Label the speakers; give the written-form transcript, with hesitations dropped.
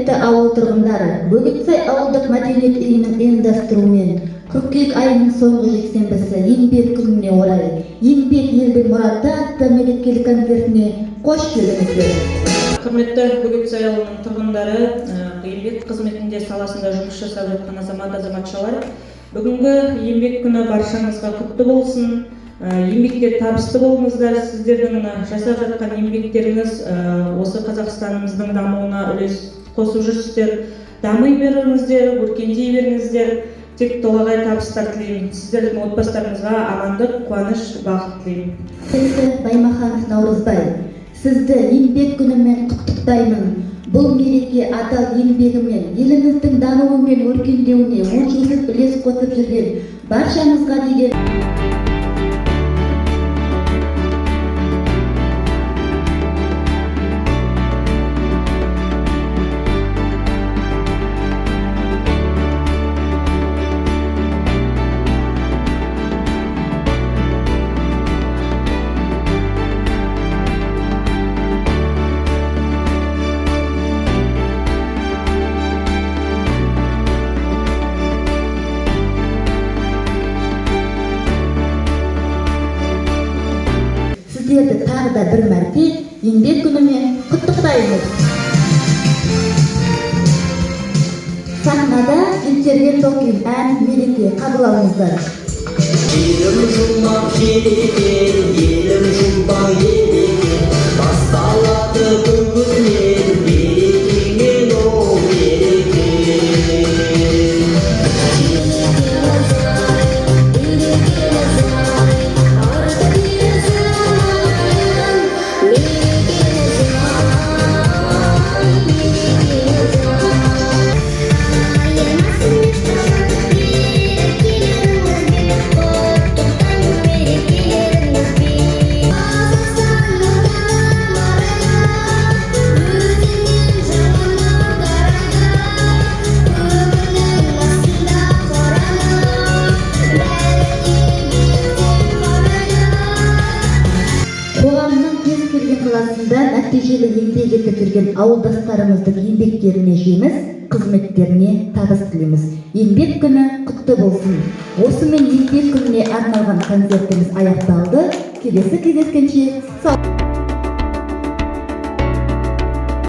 Speaker 1: Құрметті ауыл тұрғындары, Бөгетсай ауылдық мәдениет үйінің ұйымдастыруымен қыркүйек айының соңғы жексенбісі Еңбек күніне орай «Еңбек — елдің мұраты» атты мерекелік концертіне қош келдіңіздер!
Speaker 2: Құрметті Бөгетсай ауылының тұрғындары, еңбек қызметінде саласында жұмыс жасап жатқан азамат азаматшалар, бүгінгі Еңбек күні баршаңызға құтты болсын! Еңбекте табысты болыңыздар. Сіздердің мына жасап жатқан еңбектеріңіз осы Қазақстанымыздың дамуына үлес қосып жүрсіздер. Дами беріңіздер, өркендей беріңіздер. Тек толағай табыстар тілеймін. Сіздердің отбасыларыңызға амандық, қуаныш, бақыт тілеймін.
Speaker 1: Құрметті Баймаханов Наурызбай, сізді Еңбек күнімен құттықтаймын! Бұл мереке адал еңбегімен еліміздің дамуы мен өркендеуіне өлшеусіз үлес қосып жүрген баршаңызға деген Сіздерді тағы да бір мәрте Еңбек күнімен құттықтаймыз! Сахнада Интерген Токин ән мереке, қабыл алыңыздар!
Speaker 3: Елім жұмақ жер екен, елім жұмбақ ел екен. Басталады бүгіннен мерекемен ол мереке.
Speaker 1: Қоғамның кез келген саласында нәтижелі еңбек етіп жүрген ауылдастарымыздың еңбектеріне жеміс, қызметтеріне табыс тілейміз. Еңбек күні құтты болсын! Осымен Еңбек күніне арналған концертіміз аяқталды. Келесі кездескенше сау